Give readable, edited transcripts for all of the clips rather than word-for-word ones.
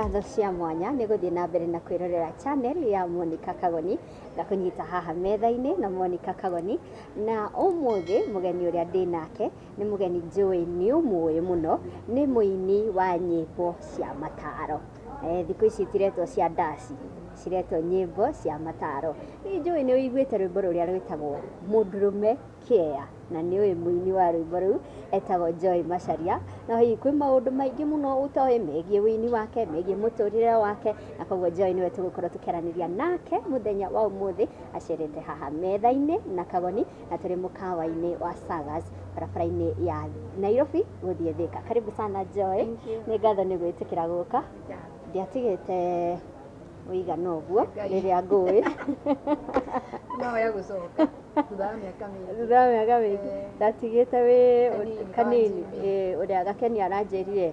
Ngatho cia mwanya nĩ gũthiĩ na mbere na kwĩrorera channel ya Monica Kagoni. Ngakũnyita haha metha-inĩ na Monica Kagoni, na ũmũthĩ mũgeni ũrĩa ndĩ nake nĩ mũgeni njũĩ nĩ ũmũĩ mũno, nĩ mũini wa nyĩmbo cia mataro. Thikũ ici itiretwo cia ndaci, ciretwo nyĩmbo cia mataro. Nĩ njũĩ nĩ ũiguĩte rwĩmbo rũrĩa rwĩtagwo Mũndũrũme Kĩea, na nĩ ũĩ mũini wa rwĩmbo rũu etagwo Joy Macharia. No hihi kwĩ maũndũ maingĩ mũno ũtoĩ megiĩ ũini wake, megiĩ mũtũrĩre wake, na koguo Joy nĩwe tũgũkorwo tũkĩaranĩria nake mũthenya wa ũmũthĩ, acerete haha metha-inĩ na Kagoni, na tũrĩ mũkawa-inĩ wa Sagas barabara-inĩ ya Nairobi gũthiĩ Thika. Karibu sana, Joy. Thank you. Nĩ ngatho nĩ gwĩtĩkĩra gũka. Ndiatigĩte ũigana ũguo Ngai. rĩrĩa ngũĩ. Mahoya gũcoka thutha wa mĩaka mĩingĩ. Thutha wa mĩaka mĩingĩ. Ndatigĩte wĩ Kanini, kanini. wanjimbi. Ũrĩa Gakeni aranjĩrire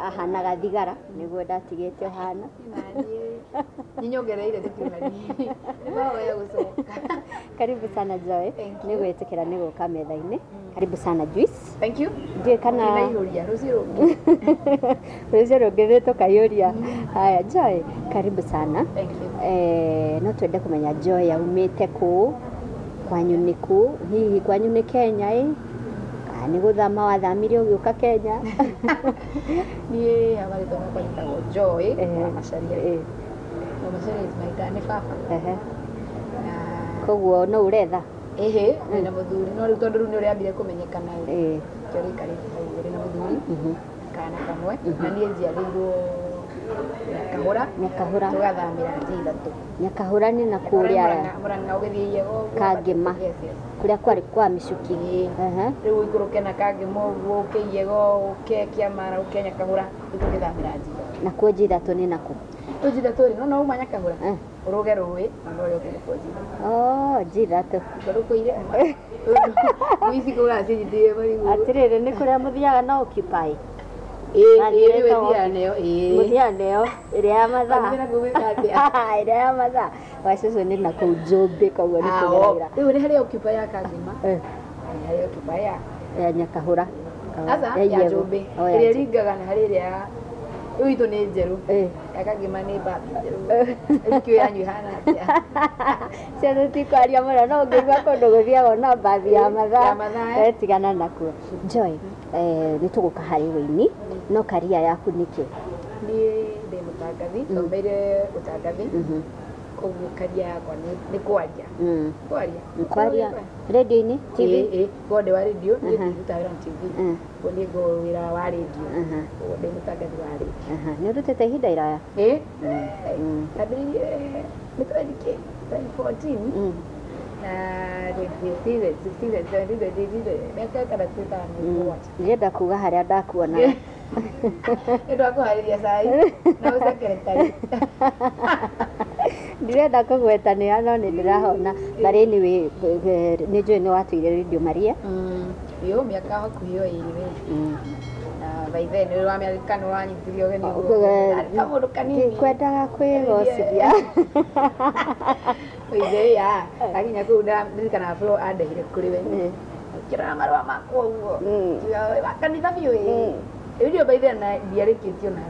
ahanaga thigara, nĩguo ndatigĩte ũhana. Naniĩ nĩnyongereire tũkiuma nĩ mahoya gũcoka. Karibu sana, Joy. Thank Nĩ you. gwĩtĩkĩra nĩ gũka metha-inĩ. Karibu sana, juice. Thank you. Ndiũĩ kana Ndinaihũria rũciũ rũngĩ. Rũciũ rũngĩ nĩ tũkaiyũria. Haya, Joy, karibu sana. Thank you. No twende kũmenya Joy aumĩte kũ, kwanyu nĩ kũ, hihi kwanyu nĩ Kenya ĩ, kana nĩ gũthama wathamire ũgĩũka Kenya? Niĩ marĩtwa makwa njĩtagwo Joy wa Macharia. Wa Macharia is my dad, nĩ baba. Na Koguo no ũretha? Ĩhĩ, ndĩna mũthuri, no rĩu tondũ rĩu nĩ ũrĩambire kũmenyekana ĩ, kĩo gĩikarĩte hau ũguo. Ndĩna mũthuri, kana kamwe, na niĩ njiarĩirwo Nyakahũra. Nyakahũra. Tũgathamĩra G3. Nyakahũra nĩ na kũrĩa Mũrang'a ũgĩthiĩ Iyego ũguo. Kangĩma. Yes. Kũrĩa kwarĩ kwa mĩcuki. Ĩĩ. Rĩu ũikũrũke na Kangĩma ũguo, ũke Iyego, ũke Kĩamara, ũke Nyakahũra, rĩu tũgĩthamĩra G3. Nakuo G3 nĩ nakũ? Rĩu G3 rĩ, no wauma Nyakahũra, ũrũge rũĩ na no ũrĩa ũkĩte G3. Oh, G3. Ikũrũkĩire ngui ici kũgaga cinyitĩrĩire marigũ. Atĩrĩrĩ, nĩ kũrĩa mũthiaga na Occupy? Ĩĩ, Mathiĩte ĩĩ, rĩu ĩthiaga nayo, ĩĩ. Mũthiaga nayo ĩrĩa ya mathaa. Wathiĩ nakuo gwĩka atĩa? Ĩrĩa ya mathaa. Wa cũcũ nĩ nakũu Njũmbĩ, koguo nĩ Ah, kũgeragĩra. rĩu nĩ harĩ Occupy ya Kangĩma, nĩ harĩ Occupy ya Ya Nyakahũra. Oh, Aca, ya ya Iyego. Njũmbĩ. Oh, ya Ĩrĩa Njũmbĩ. ĩringaga nĩ harĩ ĩrĩa ya rĩu itũ nĩ njerũ. Ya Kangĩma nĩ mbathi njerũ. Rĩu kĩo yanyu ĩhana atĩa? Cio tũtikwaria mũno, no ũngĩigua kũndũ gũthiagwo na mbathi ya mathaa. Ya mathaa, eh. Tigana nakuo. Joy, nĩ tũgũka harĩ wĩini, no career yaku nĩkĩ? Niĩ ndĩ mũtangathi, thomeire ũtangathi, koguo career yakwa nĩ kwaria. Kwaria. Kwaria radio-inĩ, TV? Ĩĩ, ĩĩ, korwo ndĩ wa radio, niĩ ndirutaga wĩra na TV. Koguo niĩ ngoragwo wĩra wa radio. Koguo ndĩ mũtangathi wa radio. Nĩ ũrutĩte ihinda iraya? Ĩĩ. Ndambĩrĩirie nĩ 20 2014 na 2015, 2016, 2017, 2018, mĩaka ĩtandatũ ĩtano mũgwanja. Ndĩrenda kuga harĩa ndakuona. Nĩ ũndũ wa kũharĩria cai na ũcekeretari. Ndirenda kũgwetanĩra, no nĩ ndĩrahona. But anyway, nĩ njũĩ nĩ watũire Radio Maria. Yo mĩaka hakuhĩ o ĩrĩ we. Na by then nĩ wa mĩaka nĩ wanyitire ũgeni ũguo. Arĩ kamũndũ kanini. Ndikwendaga kwĩgocithia. Oithe ya, akinya kũu ndirikanaga Flo andehire kũrĩ we. Akĩrora marũa makwa ũguo. Akiuga, "Wa kanitha biũ ĩ." Rĩu ndio by then na ndiarĩkĩtio na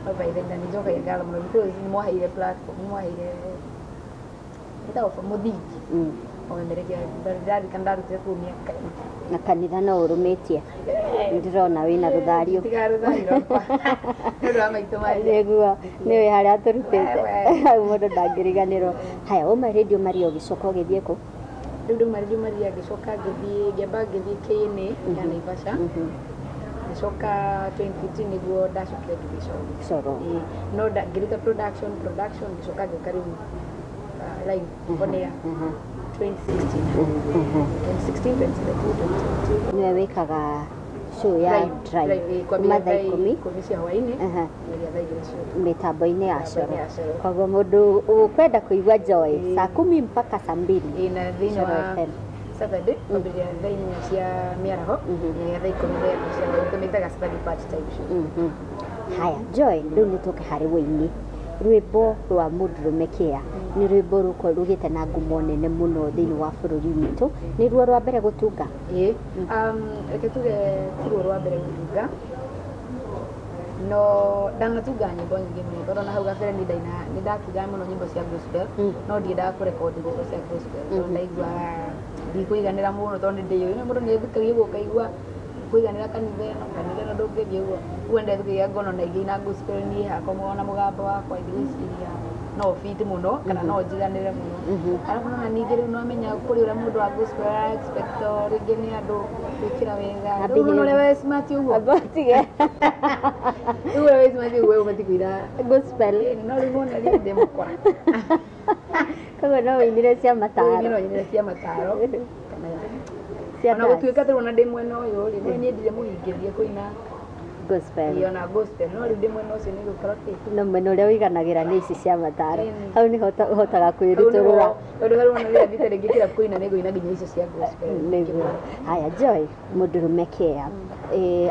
no by then na nĩnjokagia ngatho mũno because nĩ mwaheire platform, nĩ mwaheire ĩtagwo mũthingi. Ũmemerekia ndirarikana ndarutire kũu mĩaka ĩna. Na kanitha no ũrũmĩtie, ndĩrona wĩna rũthario. Tiga rũthario rwakwa. Nĩ ũndũ wa maitũ marĩa. Nĩguo nĩwe harĩa tũrutĩte. Wewe. Hau mũndũ ndangĩriganĩrwo. Haya, wauma Radio Maria ũgĩcoka ũgĩthiĩ kũ? Rĩu ndauma Radio Maria ngĩcoka ngĩthiĩ, ngĩamba ngĩthiĩ KNA ya Naivasha. Ngĩcoka 2015 nĩguo ndacokire ngĩthiĩ Coro. Coro. Ĩĩ, no ngĩruta production, ngĩcoka ngĩũka rĩu live on air 2016. 2016, 2017, 2018. Nĩwe wĩkaga show ya Drive, drive ĩĩ, kuma kwambĩrĩria thaa 10 10 cia hwaĩ-inĩ nginya thaa 2 cia ũtukũ. Mĩtambo-inĩ ya Mĩtambo-inĩ Coro. ya Coro. Koguo mũndũ ũkwenda kũigua Joy, saa 10 mpaka saa 2. Ĩĩ, na thĩinĩ Coro wa FM. Saturday kwambĩrĩria thaa 8 cia mĩaraho nginya thaa 11 cia hwaĩ-inĩ, tũmĩtaga Saturday party time show. Haya, Joy, rĩu nĩ tũke harĩ wĩini. Rwĩmbo rwa Mũndũrũme Kĩa nĩ rwĩmbo rũgĩte na ngumo nene mũno thĩinĩ wa bũrũri witũ. Nĩ ruo rwa mbere gũtunga? Ĩĩ, reke tuge ti ruo rwa mbere gũtunga. No ndanatunga nyĩmbo nyingĩ mũno tondũ na hau gabere nĩ ndaina nĩ ndatungaga mũno nyĩmbo cia gospel, no ndiendaga kũrekondi nyĩmbo cia gospel tondũ ndaiguaga ndikũiganĩra mũno tondũ nĩ ndĩyũĩ mũndũ nĩ ethikagia ũguo ũkaigua kũiganĩra kanitha ĩno kanitha ĩno ndũngĩthiĩ ũguo ũguo ndethikagia ngono na ingĩ ina gospel niĩ hakwa na mũgambo wakwa ndigwĩciria no fit mũno kana no njiganĩre mũno. Arabu nona ningĩ rĩu nĩwamenya kũrĩ ũrĩa mũndũ wa gospel ara expect rĩngĩ nĩ andũ gwĩkĩra wega rĩu nona ũrĩa we smart ũguo Amba ũtige. Rĩu ũrĩa wĩ smart ũguo we ũbatiĩ kũina gospel. No rĩu wona rĩu ndĩ mũkora. Koguo no wĩinire cia mataro. Rĩu no nyinire cia mataro kana cia ona dance. Gũtuĩka tũrona ona ndĩ mwena ũyũ rĩ no niĩ ndirĩ mũhingĩrie kũina gospel. Ĩĩ, ona gospel no rĩu ndĩ mwena ũcio nĩ gũkorwo kĩ No mwena ũrĩa ũiganagĩra nĩ ici cia mataro. Ĩni. Hau nĩho ũhotaga kwĩrutũrũra. Tondũ harĩ ona rĩrĩa thiĩte rĩngĩ kĩrabu kũina nĩ ngũina nginya icio cia gospel. Nĩguo. Haya, Joy mũndũrũme kea.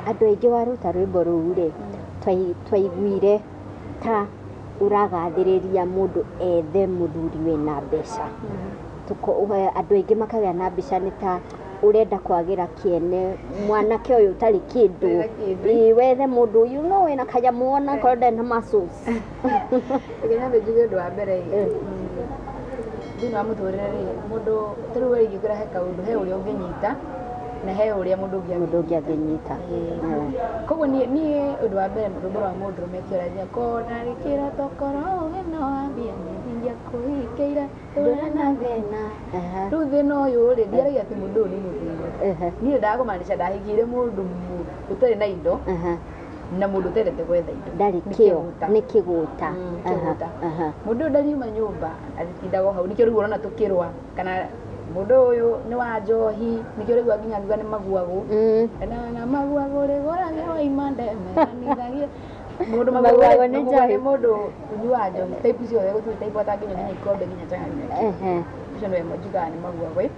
Andũ aingĩ waruta rwĩmbo rũu rĩ twaiguire ta ũragathĩrĩria mũndũ ethe mũthuri wĩna mbeca. Andũ aingĩ makagĩa na mbica nĩ ta ũrenda kwagĩra kĩene mwanake ũyũ ũtarĩ kĩndũ. Ũtarĩ na kĩndũ. Ĩĩ, wethe mũndũ you know wĩna kanyamũ ona korwo ndarĩ na muscles. Reke nyambe njuge ũndũ wa mbere ĩ, thĩinĩ wa mũtũrĩre rĩ mũndũ ta rĩu we ingĩkwĩra he kaũndũ he ũrĩa ũngĩnyita na he ũrĩa mũndũ ũngĩ mũndũ ũngĩ angĩnyita. Koguo niĩ ũndũ wa mbere rwĩmbo rwa mũndũrũme kĩoragia kona gĩkĩroto korwo ũgĩ no wambia nĩndingĩakũhikĩire ndũre na thĩna. Rĩu thĩna ũyũ rĩ ndiaragia atĩ mũndũ ũyũ nĩ mũthĩni. Niĩ ndaga kũmaanisha ndahikĩire mũndũ ũtarĩ na indo na mũndũ ũtendete gwetha indo. Ndarĩ Nĩ kĩo kĩgũta. Nĩ kĩgũta. Kĩgũta. Mũndũ ũyũ ndariuma nyũmba atindaga o hau nĩkĩo rĩu ũrona tũkĩrũa kana mũndũ ũyũ nĩ wa njohi nĩkĩo rĩu nginya ngiuga nĩ maguagũ na maguagũ rĩgũrage waima ndemeranithagie mũndũ Maguagũ nĩ maguagũ njohi. Nĩ mũndũ ũnyuaga njohi type ciothe gũtirĩ type atangĩnyua nginya ikombe nginya chang'ani ũcio nĩwe njugaga nĩ maguagũ.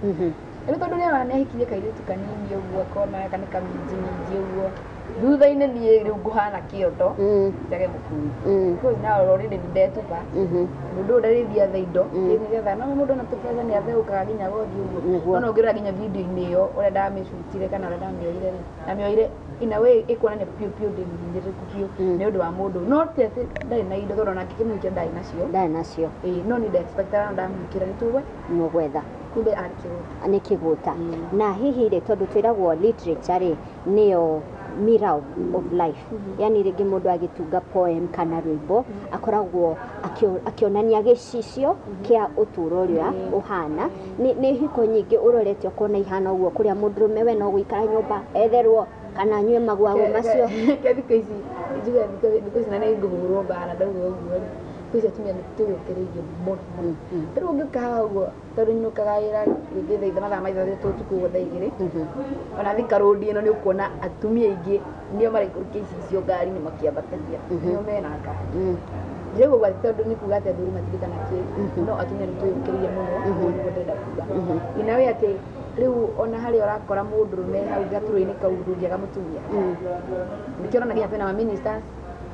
Rĩu tondũ nĩarona nĩahikirie kairĩtu kanini ũguo akona gaka nĩ kaminjiminji ũguo thutha-inĩ niĩ rĩu ngũhana kĩondo njage mũkui because now already nĩ ndetuba mũndũ ũyũ ndarĩthiĩ athe indo nĩgetha no mũndũ ona tũbeca nĩ atheũkaga nginya gothiĩ ũguo. No no ũngĩrora nginya video-inĩ ĩyo ũrĩa ndamĩcutire kana ũrĩa ndamĩoire rĩ ndamĩoire in a way ĩkuonania piũ piũ ndĩ mũhinyĩrĩrĩku biũ nĩ ũndũ wa mũndũ no ti atĩ ndarĩ na indo tondũ ona ngĩkĩmũhikia ndarĩ nacio. Ndarĩ nacio. Ĩĩ, no nĩ ndexpectaga ndamũhikĩra nĩ tũgwe mũgwetha. Kumbe arĩ kĩgũta. Nĩ kĩgũta. Na hihi rĩ tondũ twĩragwo literature rĩ nĩyo mirror of life, yani rĩngĩ mũndũ agĩtunga poem kana rwĩmbo akoragwo akĩonania gĩcicio kĩa ũtũũro ũrĩa ũhana. Nĩ hiko nyingĩ ũrorete ũkona ihana ũguo kũrĩa mũndũrũme we no gũikara nyũmba etherwo kana anyue maguagũ macio? Ke thikũ ici njuge thikũ ici na nĩ ngũhũrwo mbara ndauga ũguo rĩ thikũ ici atumia nĩ twĩyũkĩrĩirie mũno mũno. Rĩu ũngĩũka haha ũguo tondũ nyinũkaga wĩra rĩngĩ thaa mathaa ma 6 ũtukũ ũguo thaa 2 ona Thika Road ĩno nĩ ũkuona atumia aingĩ nĩo maraikũrũkia icicio ngari-inĩ makĩambatagia nĩo mena ngari. Ndĩrauga ũguo atĩ tondũ nĩ kuga atĩ athuri matirĩ kana kĩ no atumia nĩ twĩyũkĩrĩirie mũno ũguo nĩguo ndĩrenda kuga in a way atĩ rĩu ona harĩa ũrakora mũndũrũme hau gaturwa-inĩ kau ndũngĩaga mũtumia. Nĩkĩo ũrona nginya twĩna ma ministers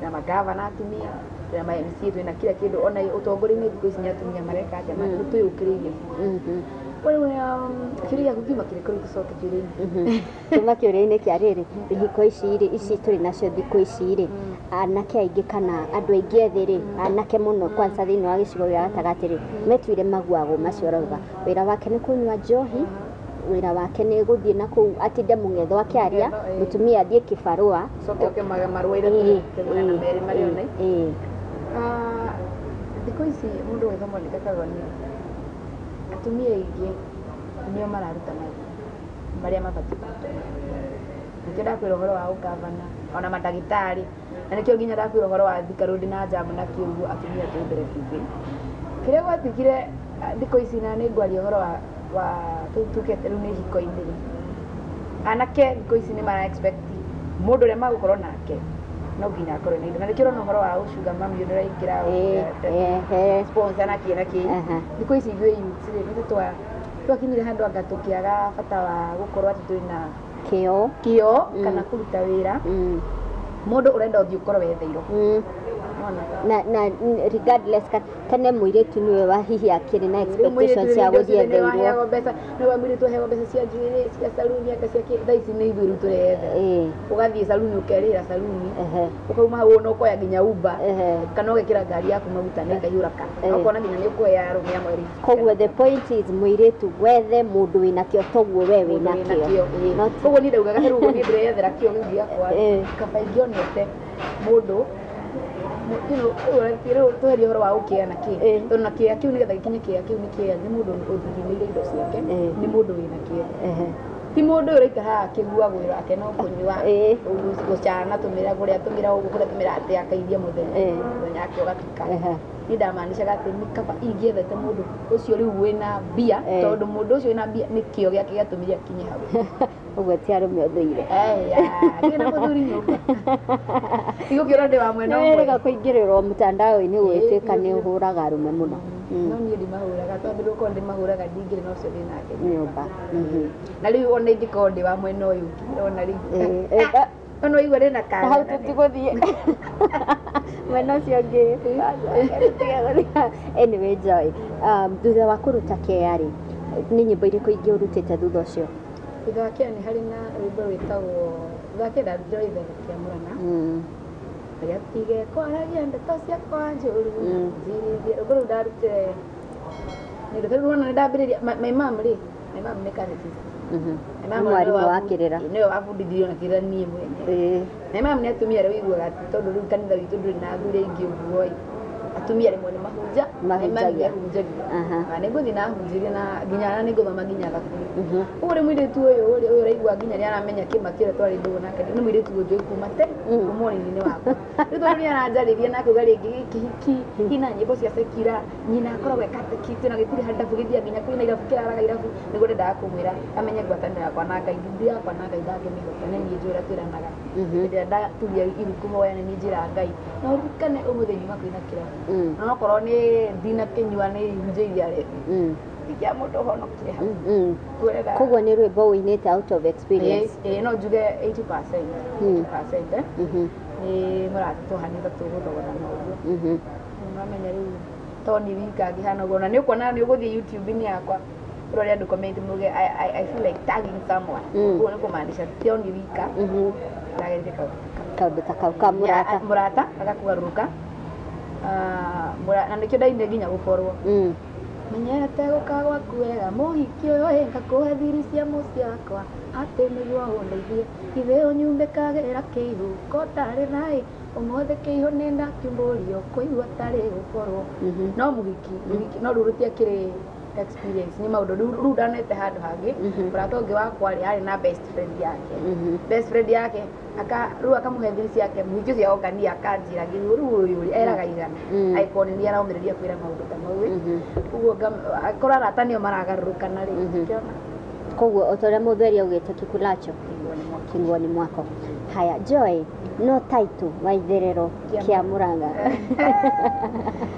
twĩna magavana atumia twĩna ma MCA twĩna kila kĩndũ ona ũtongoria-inĩ thikũ ici nĩ atumia mareka atĩa nĩ twĩyũkĩrĩirie biũ. Rĩu kĩũria gĩaku kiuma kĩrĩkũ rĩu tũcoke kĩũria-inĩ? Kuma kĩũria-inĩ kĩa rĩrĩ ihiko ici rĩ ici tũrĩ nacio thikũ ici rĩ anake aingĩ kana andũ aingĩ ethĩ rĩ anake mũno kwanza thĩinĩ wa gĩcigo gĩa gatagatĩ rĩ metuire maguagũ macio ũrauga wĩra wake nĩ kũnyua njohi wĩra wake nĩ gũthiĩ na kũu atinde mũng'etho akĩaria Mũng'etho, ĩĩ. Mũtumia athiĩ kĩbarũa. Coke oke marũa-inĩ magana merĩ marĩ ona. Thikũ ici mũndũ gwĩtwo Monica Kagoni atumia aingĩ nĩo mararuta mawĩra marĩa mabatiĩ kũrutwo nĩ arũme. Nĩkĩo ndakwĩra ũhoro wa ũgavana ona mandagĩtarĩ na nĩkĩo nginya ndakwĩra ũhoro wa Thika Road na njamu na kĩ ũguo atumia twĩ mbere biũ. Kĩrĩa gwatuĩkire thikũ ici na nĩ ngwaria ũhoro wa tuge rĩu nĩ hiko-inĩ rĩ anake thikũ ici nĩ mara expect mũndũ ũrĩa magũkorwo nake no nginya akorwo na indo na nĩkĩo ũrona ũhoro wa ũcuga mami ũrĩa ũraingĩra sponsor na kĩ na kĩ. Thikũ ici ithuĩ youths rĩ nĩ twakinyire handũ anga tũkĩaga bata wa gũkorwo atĩ twĩna kĩo kĩo kana kũruta wĩra. Mũndũ ũrenda ũthiĩ ũkorwo wetheirwo. Na regardless tene mũirĩtu nĩwe wa hihi akĩrĩ na expectations cia gũthiĩ etheirwo. Mbeca nĩwe mũirĩtu aheagwo mbeca cia njuĩrĩ, cia saluni, anga cia kĩ. Thaa ici nĩ ithuĩ rĩu tũreyethera. Ũgathiĩ saluni ũkerĩhĩra saluni, ũkauma hau ona ũkoya nginya Uber, kana ũgekĩra ngari yaku maguta na ĩkaihũra ka ũkona nginya nĩ ũkũhe arũme amwe lift. Koguo the point is mũirĩtu wethe mũndũ wĩna kĩo toguo we wĩna kĩo. Koguo niĩ ndaugaga rĩu ũguo niĩ ndĩreyethera kĩo kĩu gĩakwa, kaba ingĩonete mũndũ, you know, rĩu tweherie ũhoro wa gũkĩa na kĩ, tondũ na kĩa kĩu nĩgetha gĩkinye kĩa kĩu nĩ kĩa nĩ mũndũ ũthithimĩire indo ciake, nĩ mũndũ wĩna kĩo, ti mũndũ ũyũ ũraikara haha akĩguagwĩra ake no kũnyua, gũcana tũmĩra kũrĩa tũmĩra ũguo kũrĩa tũmĩra atĩ akaithia mũthenya mũthenya ake ũgatuka. Niĩ ndamaanishaga atĩ nĩ kaba ingĩethete mũndũ ũcio rĩu wĩna mbia, tondũ mũndũ ũcio wĩna mbia nĩ kĩo gĩake gĩatũmire akinye hau. Ũguo ti arũme ũthũire. Kĩna mũthuri nyũmba igũkĩra ndĩ wa mwena ũmwe. Nĩwĩrĩga kũingĩrĩrwo mtandao-inĩ gũgĩtuĩka nĩ ũhũraga arũme mũno. No niĩ ndimahũraga, tondũ rĩu ndimahũraga ndingĩrĩ na ũcio ndĩ nake nyũmba. Na rĩu ona ingĩkorwo ndĩ wa mwena ũyũ ũngĩ ona rĩu ona waigua ndĩna kanya hau tũtigũthiĩ mwena ũcio ũngĩ. Anyway, Joy, thutha wa kũruta kĩa rĩ, nĩ nyĩmbo irĩkũ ingĩ ũrutĩte thutha ũcio? Thutha wa kĩa nĩ harĩ na rwĩmbo rwĩtagwo thutha wa kĩa ndarutire Waitherero kĩa Mũrang'a. Rĩa tige kwaragia ndeto ciakwa njũru njirithie. Rwĩmbo rũu ndarutire nĩ rĩu wona nĩ ndambĩrĩria. My mom rĩ, my mom nĩ catechist. Nĩ mwarimũ wa kĩrĩra. Nĩwe wabundithirie ona kĩrĩra niĩ mwene. My mom nĩ atumia arĩa ũiguaga atĩ tondũ rĩu kanitha witũ ndũrĩ na athuri aingĩ ũguo ĩ, atumia rĩmwe nĩ mahunja, my mom nĩ ahunjagia. Na nĩ ngũthiĩ na ahunjĩrie na nginya na nĩ ngũthoma nginya thaburi. Ũguo rĩ mũirĩtu ũyũ rĩ, ũyũ ũraigua nginya nĩ aramenya kĩma kĩrĩa twarĩ ndũgũ nake, nĩ mũirĩtu ũnjũĩ kuma tene, kuma ũnini-inĩ wakwa. Rĩu tondũ nĩ aranjarĩria na akauga rĩngĩ gĩkĩ hiki kĩna nyĩmbo cia secular, nyina akoragwo e catechist na gĩtirĩ handũ gĩthiaga nginya kwĩna irabu kĩraraga irabu, nĩguo ndendaga kũmwĩra amenye ngwatanĩro yakwa na Ngai, ndundu yakwa na Ngai ndangĩmĩhota, nĩ niĩ njũĩ ũrĩa twĩranaga. Hĩndĩ ĩrĩa ndaturia iru kũhoya nĩ niĩ njĩraga Ngai, no ũririkane ũmũthĩ nyuma kwĩna kĩrabu. Na okorwo nĩ ndinakĩnyua nĩ hunjĩirie arebi. Ingĩa mũndũ ũhonokire hau. Koguo nĩ rwĩmbo ũinĩte out of experience. No njuge 80%. 80% nĩ mũrata tũhanĩte tũgũthogorana ũguo. Nĩũramenya rĩu to niĩ wika ngĩhana ũguo, na nĩ ũkuona nĩ ũgũthiĩ YouTube-inĩ yakwa ũrore andũ comment muge I feel like tagging someone. Ũguo nĩ kũmaanisha ti o niĩ wika ndagereire kaũndũ ta kau ka mũrata. Mũrata agakũgarũrũka. Na nĩkĩo ndainire nginya gũborwo. Menyete gũka gwaku wega mũhiki ũyũ ĩ, ngakũhe thiri cia mũciĩ wakwa atĩ nĩguo ũndeithie, ithe ũnyumbĩkagĩra kĩihũ ko tarĩ thaĩ, ũmũthĩ kĩihũ nĩ ndakiumbũrio kũigua tarĩ gũborwo. No mũhiki no rĩu rũtiakĩrĩ experience, nĩ maũndũ rĩu ndanete handũ hangĩ. Mũrata ũngĩ wakwa rĩ, arĩ na best friend yake. Best friend yake rĩu akamũhe thiri ciake, mũhiki ũcio oka niĩ akanjĩra ngĩigua rĩu ũyũ rĩ eraga igana, angĩkorwo nĩ niĩ araũmĩrĩria kwĩra maũndũ ta mau ĩ. Ũguo akorwo arata nĩo maragarũrũkana rĩ, ũkĩona. Koguo o ta ũrĩa mũtheri augĩte kĩkulacho kĩguo-nĩ mwako. Haya Joy, no title Waitherero kĩa Mũrang'a.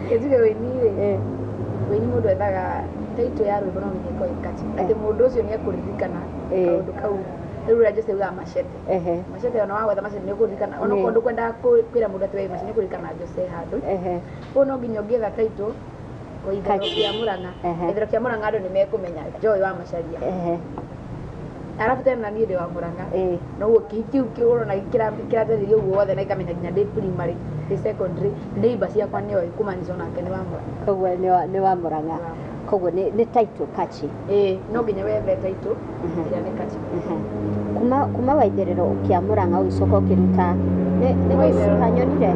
Njuge wĩini rĩ, wĩini mũndũ ethaga title ya rwĩmbo no nginya ĩkorwo ĩ catchy, atĩ mũndũ ũcio nĩ ekũririkana kaũndũ kau. Rĩu ũrĩa Jose augaga machete. Machete ona wagwetha machete nĩ ũkũririkana, ona okorwo ndũkwendaga kwĩra mũndũ atĩ we machete nĩ ũkũririkana Jose handũ. Koguo no nginya ũngĩetha title Waitherero kĩa Mũrang'a. Waitherero kĩa Mũrang'a andũ nĩ mekũmenya Joy wa Macharia. Arabu tena niĩ ndĩ wa Mũrang'a. Noguo kĩhiki kĩu ũrona kĩranjarĩria ũguo wothe na ikamenya nginya ndĩ primary, ndĩ secondary, neighbor ciakwa nĩoĩ kũmaanisha onake nĩ wa Mũrang'a. Koguo nĩ wa Mũrang'a. Koguo nĩ title catchy. No nginya wethe title ĩrĩa nĩ catchy. Kuma Waitherero kĩa Mũrang'a ũgĩcoka ũkĩruta nĩ gũcuha nyonire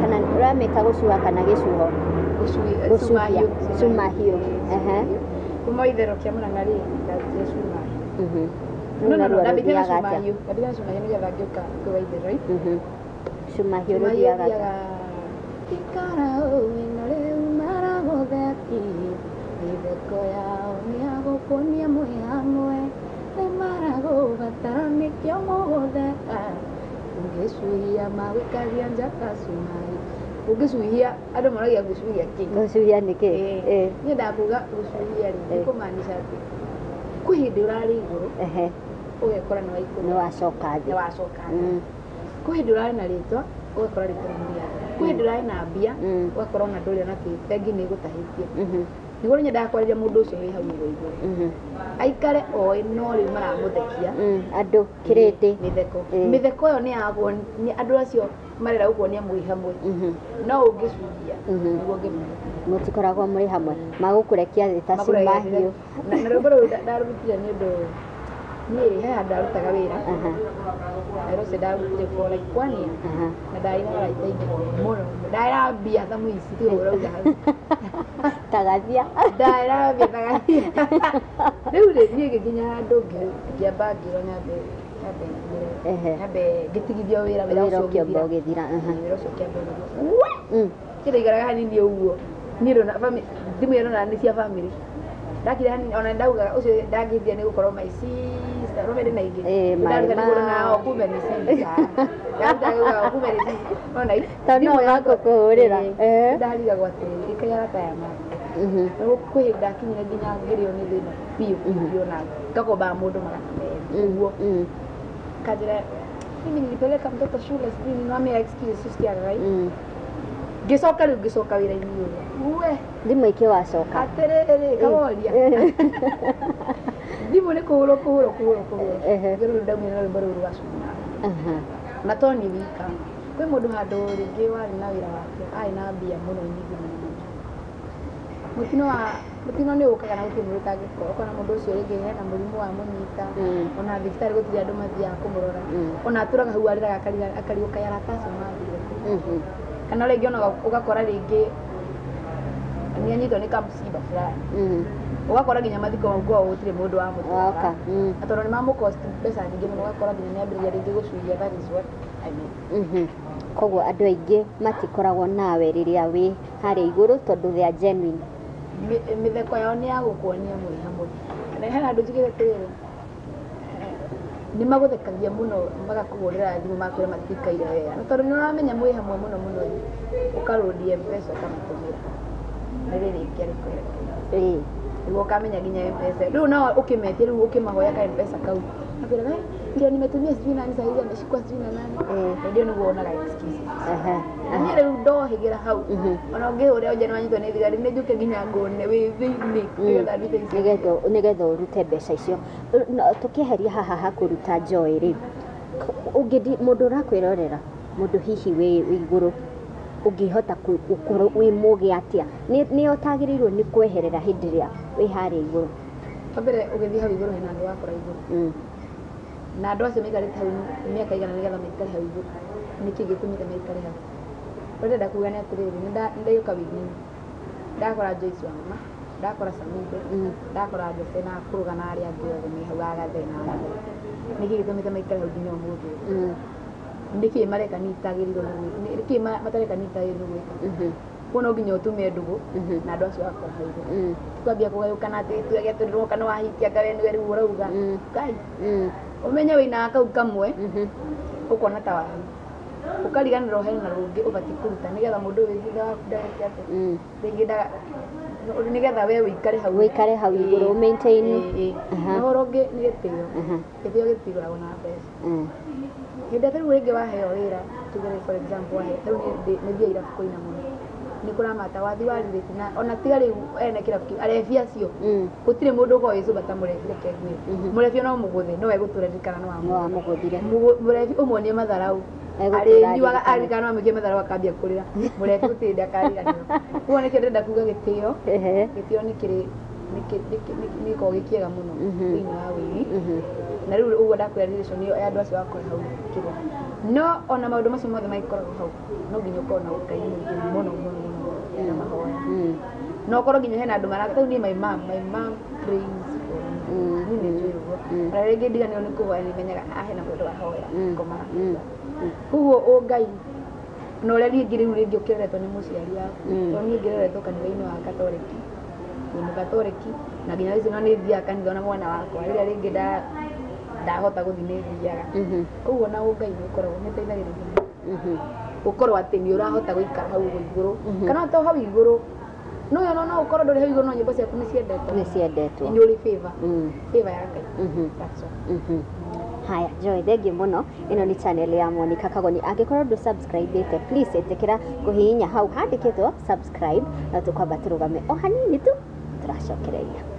kana ũramĩta gũcuha kana gĩcuho? Gũcuhia. Cumahiũ. Kuma Waitherero kĩa Mũrang'a rĩ, ndarutire cumahiũ. No, ndambĩtie na cumahiũ. Ndambĩtie na cumahiũ nĩgetha ngĩũka kwĩ Waitherero. Cumahiũ rũthiaga atĩa? Ikara ũũ ĩno rĩu maragũtheki, mĩtheko yao nĩ ya gũkũnia mwĩ hamwe, nĩ maragũbatara nĩkĩo mũgũtheka, ũngĩcuhia magũikagia njata cumahiũ. Ũngĩcuhia andũ moragia ngũcuhia kĩ? Gũcuhia nĩ kĩ? Niĩ ndakuga gũcuhia rĩ, nĩ kũmaanisha atĩ kwĩ hĩndĩ ũrarĩ igũrũ, ũgekora nĩ waikũrũka. Nĩ wacoka thĩ. Nĩ wacoka thĩ. Kwĩ hĩndĩ ũrarĩ na rĩtwa, Ũgakora rĩtwa rĩu nĩ rĩathira. Kwĩ hĩndĩ ũrarĩ na mbia, ũgakora ona ndũrĩ ona kĩ, bengi nĩ ĩgũtahĩtie. Nĩguo rĩu nyendaga kwarĩria mũndũ ũcio wĩ hau ũguo igũrũ, aikare oĩ no rĩu maramũthekia. Andũ kĩrĩndĩ. Mĩtheko. Mĩtheko ĩyo nĩ yaguo, nĩ andũ acio marenda gũkuonia mwĩ hamwe, no ũngĩcuria nĩguo ũngĩmenya. Mũtikoragwo mũrĩ hamwe, magũkũrekia thĩ ta cuma hiũ. Na rwĩmbo rũu ndarutire nĩ ũndũ niĩ he handũ ndarutaga wĩra. Na wĩra ũcio ndarutire for like one year. Na ndarĩ na arata aingĩ mũno, ndarĩ na mbia ta mũici, tiga ũrauga hau. Tagathia. Ndarĩ na mbia ta gathia. Rĩu rĩ, niĩ ngĩkinya handũ ngĩamba ngĩrwo nyambe nyambe nyambe ngĩtigithio wĩra, wĩra wĩra ũcio ũkĩamba ũgĩthira. Ũgĩthira. Wĩra ũcio ũkĩamba ũgĩthira. Kĩrĩa hanini ũguo niĩ ndona thimũ ĩyo ndona nĩ cia family, ndakire hanini ona ndaugaga ũcio ndangĩthia nĩ gũkorwo my sister no mende na ingĩ. Ĩ, ndaruta marĩ nĩ kuona o kumbe nĩ sister ndaruta kumbe nĩ sister ona Tondũ no thimũ yakwa- makũkũhũrĩra. Ĩ, ndarigagwo atĩrĩrĩ, ĩkai arata aya make. Nĩguo kwĩ hĩndĩ ndakinyire nginya ngĩrĩo nĩ thĩna biũ biũ na ngakombaga mũndũ 200 ũguo. Kanjĩra mimi nilipeleka mtoto shule, sijui nini, wame excuse sisikiaga. Ngĩcoka rĩu, ngĩcoka wĩra-inĩ ũyũ we. Thimũ ikĩwacoka. Atĩrĩrĩ, kaworia thimũ nĩ kũhũrwo kũhũrwo kũhũrwo kũhũrwo. Rĩu ndaumire na rwĩmbo rũu rwa cuma. Na to ni wika, kwĩ mũndũ handũ rĩngĩ warĩ na wĩra wake, arĩ na mbia mũno nyingĩ mũno mũno. Mũtino wa mũtino nĩ ũkaga na gũtirĩ mũndũ ũtangĩkorwo, ũkona mũndũ ũcio rĩngĩ hena mũrimũ wa mũnyita. Ona thibitarĩ gũtirĩ andũ mathiaga kũmũrora. Ona atũraga hau arĩraga akarigwo kaĩ arata acio mathire kũ. Kana rĩngĩ ona ũgakora rĩngĩ nĩ anyitwo nĩ kamsiba fulani. Ũgakora nginya mathiko mau kwao gũtirĩ mũndũ wamũtwara. Woka. Na tondũ nĩ mamũcost mbeca nyingĩ mũno, ũgakora nginya nĩ ambĩrĩria rĩngĩ gũcuria. That is what I mean. Koguo andũ aingĩ matikoragwo nawe rĩrĩa wĩ harĩa igũrũ tondũ they are genuine. Mĩtheko yao nĩ ya gũkuonia mwĩ hamwe. Na hena andũ njugĩte atĩrĩrĩ, nĩ magũthekagia mũno, magakũhũrĩra thimũ magakwĩra matikaire wega, na tondũ nĩ ũramenya mwĩ hamwe mũno mũno ĩ, ũkarũndia M-Pesa ũkamatũmĩra na rĩrĩ rĩngĩ arĩkwerekeire. Nĩguo ũkamenya nginya M-Pesa rĩu no ũkĩmetie, rĩu ũkĩmahoya ka M-Pesa kau akwĩra, "Eh, ndio nimetumia sijui nani, saa hizi ameshikwa sijui na nani." Ndio nĩguo wonaga excuses. Niĩ rĩu ndohĩgĩra hau. Ona ũngĩhũrĩra ũnjĩre nĩwanyitwo nĩ thigari, nĩ njũke nginya ngone wĩ thĩinĩ nĩgetha ndute icio. Nĩgetha ũrute mbeca icio. Tũkĩeheria haha ha kũruta joy rĩ, ũngĩ mũndũ ũrakwĩrorera, mũndũ hihi wĩ igũrũ, ũngĩhota gũkorwo wĩ mũgĩ atĩa nĩ ũtagĩrĩirwo nĩ kweherera hĩndĩ ĩrĩa wĩ harĩa igũrũ? Wa mbere, ũgĩthiĩ hau igũrũ hena andũ wakora igũrũ. Na andũ acio maikarĩte hau mĩaka igana nĩgetha maikare hau igũrũ. Nĩkĩ gĩtũmĩte maikare hau? Ũrĩa ndĩrenda kuga nĩ atĩrĩrĩ, nĩ ndaiyũka wĩini, ndakora Joyce wa mama, ndakora Samido, ndakora Jose na kũrũga na arĩa angĩ othe me hau agathe na othe. Nĩkĩ gĩtũmĩte maikare hau nginya ũmũthĩ ũyũ? Nĩkĩ mareka niĩ itagĩrĩirwo nĩ gwĩka? Nĩkĩ matareka niĩ itagĩrĩirwo nĩ gwĩka? Koguo no nginya ũtume ndũgũ na andũ acio wakora hau igũrũ. Twambia kũgayũkana atĩ twege tũrĩroka nĩ wahikia anga we nĩwe rĩu ũrauga. Ngai, ũmenye wĩina kau kamwe, ũkona ta waru ũkariganĩrwo hena rũngĩ ũbatiĩ kũruta nĩgetha mũndũ ũyũ wĩ thutha waku ndageke atĩ rĩngĩ ndaga nĩgetha we ũikare hau. Ũikare hau igũrũ, maintain. Ĩĩ. Na ũhoro ũngĩ nĩ gĩtĩo. Gĩtĩo gĩtigũragwo na mbeca. Hĩndĩ ĩrĩa rĩu rĩngĩ waheo wĩra, tuge for example waheo rĩu nĩ thiaga irabu kũina mũno, nĩ kũramata wathi wa rirĩti na ona tiga rĩu ene kĩrabu kĩu, arebi acio, gũtirĩ mũndũ ũkoragwo wĩ sober ta mũrebi. Reke ngwĩre, mũrebi no mũgũthe no egũtũra ririkana nĩ Nĩ wamũgũthire. Mũrebi ũmuonie matharau, Egũtũra arĩnyuaga aririkane. Aririkana no amwĩkie matharau akambia kũrĩra. Mũrebi gũtirĩ hĩndĩ akariganĩrwo. Koguo nĩkĩo ndĩrenda kuga gĩtĩo. Gĩtĩo nĩ kĩrĩ nĩ gĩkoragwo gĩ kĩega mũno thĩinĩ wa wĩini. Na rĩu ũguo ndakwĩra, relation ĩyo ya andũ acio wakora hau kĩrĩa, no ona maũndũ macio mothe magĩkoragwo hau, no nginya ũkorwo na ũkai mũingĩ mũno mũno mũno na mahoya. No ũkorwo nginya hena andũ mara rĩu niĩ my mom prays for me. Niĩ nĩ njũĩ ũguo. Ona rĩngĩ ndiganĩrwo nĩ kũhoya, nĩ menyaga ah hena mũndũ wahoya ngomaga. Koguo ũngai na ũrĩa rĩngĩ rĩu rĩngĩ ũkĩreretwo nĩ mũciari waku. Tondũ niĩ ngĩreretwo kanitha-inĩ wa Gatoreki, ndĩ mũgatoreki, na nginya thaa ici no nĩ thiaga kanitha, ona mwana wakwa rĩrĩa rĩngĩ ndahota gũthiĩ nĩ thiaga. Koguo na ũngai nĩ ũkoragwo nĩ ũteithagĩrĩria mũno gũkorwo atĩ nĩ ũrahota gũikara hau ũguo igũrũ, kana to hau igũrũ, no yo no ũkorwo ndũrĩ hau igũrũ, no nyĩmbo ciaku nĩ ciendetwo. Nĩ ciendetwo. Nĩ ũrĩ favor, favor ya Ngai. That's all. Haya, Joy, thengiũ mũno. Ĩno nĩ channel ya Monica Kagoni. Angĩkorwo ndũ subscribe-ĩte, please ĩtĩkĩra kũhihinya hau handĩkĩtwo subscribe, na tũkwamba tũrũgame o hanini tu, tũracokereria.